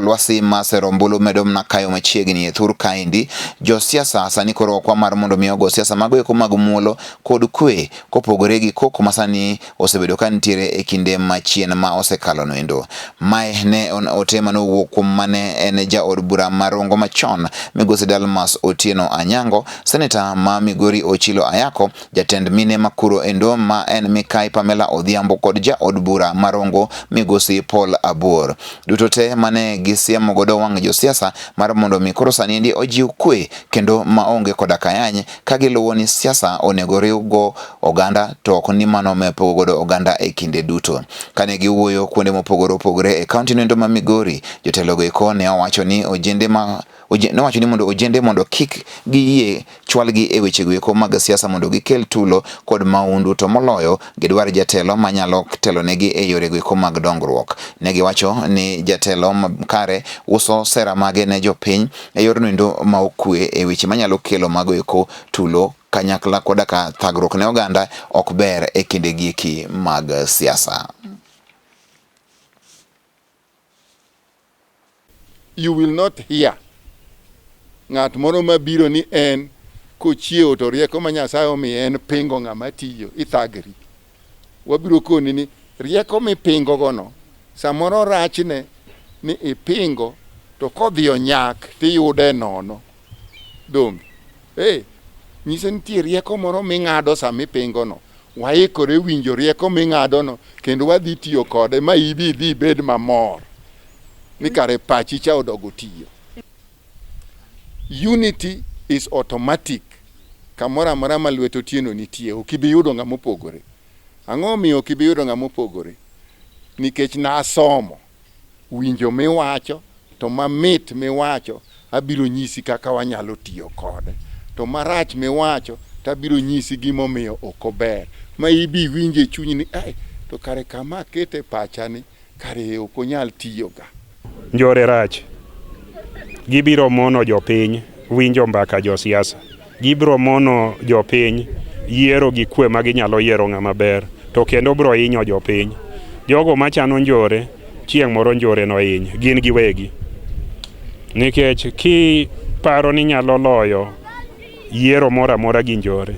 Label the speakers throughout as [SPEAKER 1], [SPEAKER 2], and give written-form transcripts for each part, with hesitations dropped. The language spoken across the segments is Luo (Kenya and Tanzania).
[SPEAKER 1] Lwasi ma sero ombulu medo mana kayo machiegni e thur kaendi. Josiasa sani koro okwa mar mondo mi ogo siasa mago eko mag muolo kod kwe kopogore gi koko ma sani osebedo ka nitiere e kinde machien ma osekalo noendo. Mae ne en ote mane owuok kuom mane en jaod bura ma Rongo machon Migosi Dalmas Otieno Anyango, Seneta ma Migori Ochilo Ayako, Jatend mine ma kuro endo ma en Mikai Pamela Odhiambo kod jaod bura ma Rongo Migosi Paul Abuor. Duto te mane gisiemo godo wang' josiasa mar mondo mi koro sani endi ojiw kwe kendo maonge koda kayany ka giluwo ni siasa onego riw go oganda to ok ni mano me pogo godo oganda e kinde duto. Kane giwuoyo kuonde mopogore opogore e kaunti noendo ma Migori, jotelogo eko ne owacho ni ojende ma nowacho ni mondo ojende mondo kik giyie chwalgi e wechego eko mag siasa mondo gikel tulo kod maundu to moloyo gidwar jatelo manyalo telonegi e yorego eko mag dongruok. Ne giwacho ni jatelo kare uso sera mage ne jopiny e yorno endo ma okwe e weche manyalo kelo mago eko tulo kanyakla koda ka thagruok ne oganda ok ber e kinde gieki mag siasa.
[SPEAKER 2] You will not hear ng'at moro mabiro ni en kochiewo to rieko ma Nyasaye omiye en pingo ng'ama tiyo, ithagri. Wabiro koni ni rieko mipingo gono samoro rachne ni ipingo to kodhi onyak tiyude nono. Donge? Eh, nyiso nitie rieko moro ming'ado sama ipingono. Waikore winjo rieko ming'adono kendo wadhi tiyo kode ma ibi idhi ibed mamor ni kare pachi cha odogo tiyo. Unity is automatic kamoro amora ma lwet Otieno nitie, ok ibi yudo ng'ama opogore. Ang'o omiyo ok ibi yudo ng'ama opogore? Nikech nasomo winjo miwacho to mamit miwacho abiro nyisi kaka wanyalo tiyo kode, to marach miwacho to abiro nyisi gimomiyo ok ober, ma ibi iwinj e chunyi ni ai, to kare kama akete pacha ni kare ok onyal tiyoga.
[SPEAKER 3] Njore rach. Gibiro mono jopiny winjo mbaka josiasa. Gibiro mono jopiny yiero gi kwe ma ginyalo yiero ng'ama ber. To kendo biro hinyo jopiny. Jogo machano njore, chieng' moro njore nohiny gin giwegi. Nikech kiparo ni inyalo loyo yiero moro amora gi njore,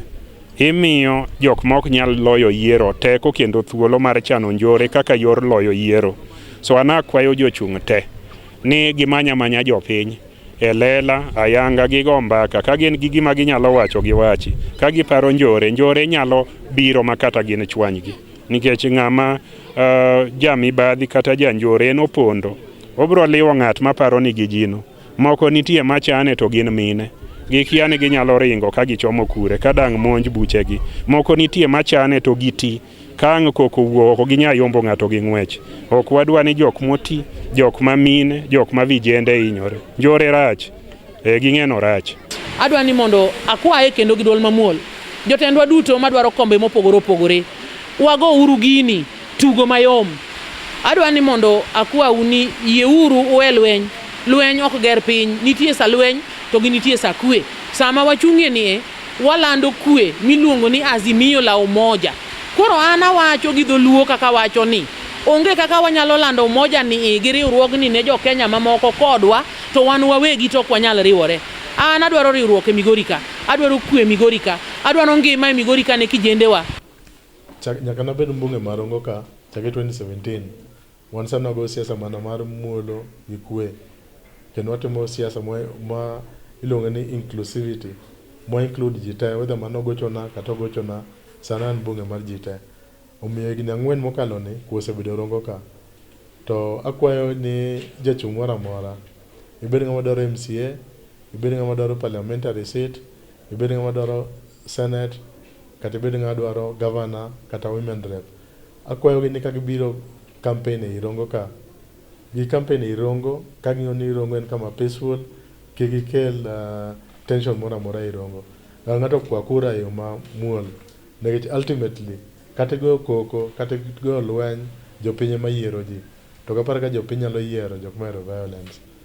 [SPEAKER 3] imiyo jok ma ok nyal loyo yiero teko kendo thuolo mar chano njore kaka yor loyo yiero. So an akwayo jochung' te ni gimany amanya jopiny e lela ayanga gigo mbaka ka gin gi gima ginyalo wacho giwachi. Ka giparo njore, njore nyalo biro ma kata gin chwanygi. Nikech ng'ama jamibadhi kata janjore en opondo. Obiro liwo ng'at maparo ni gijino. Moko nitie machane to gin mine. Gikia ni ginyalo ringo ka gichomo kure ka dang' monj buchegi. Moko nitie machane to giti. Ka ang' koko owuok ok ginyal yombo ng'ato gi ng'wech. Ok wadwa ni jok moti, jok ma mine, jok ma vijende hinyore. Njore rach. E ging'e ni orach.
[SPEAKER 4] Adwa ni mondo akwaye kendo gi dwol mamuol. Jotendwa duto madwaro kombe mopogore opogore, wago uru gini tugo mayom. Adwa ni mondo akwau ni yieuru uwe lweny. Lweny ok ger piny. Nitie sa lweny to gi nitie sa kwe. Sama wachung'ie ni e, walando kwe miluongo ni Azimio la Umoja. Koro an awacho gi dholuo kaka wacho ni onge kaka wanyalo lando umoja ni e gi riwruogni ne jo Kenya mamoko kodwa to wan wawegi to ok wanyal riwore. An adwaro riwruok e Migori ka, adwaro kwe e Migori ka, adwaro ngima e Migori ka ne kijendewa.
[SPEAKER 5] Nyaka nabed mbunge ma Rongo ka chakre 2017, wan sani wagoyo siasa mana mar muolo gi kwe kendo watimo siasa ma iluongo ni inclusivity ma include ji te whether mano ogochona kata ogochona sani an mbunge mar ji te. Omiyo higni ang'wen mokalo ni kwe osebedo Rongo ka. To akwayo ni jachung' moro amora, ibed ng'ama dwaro MCA, ibed ng'ama dwaro parliamentary seat, ibed ng'ama dwaro senate, kata ibed ng'ama dwaro governor kata women rep. Akwayogi ni ka gibiro campaign ei Rongo ka, gi campaign ei Rongo ka ging'eyo ni Rongo en kama peaceful, kik gikel tension moro amora ei Rongo. Ng'ato ang'ata okwa kura e yo mamuol nikech ultimately kata igoyo koko kata igoyo lweny, jopiny ema yiero ji. To ok apar ka jopiny nyalo yiero jok mohero violence.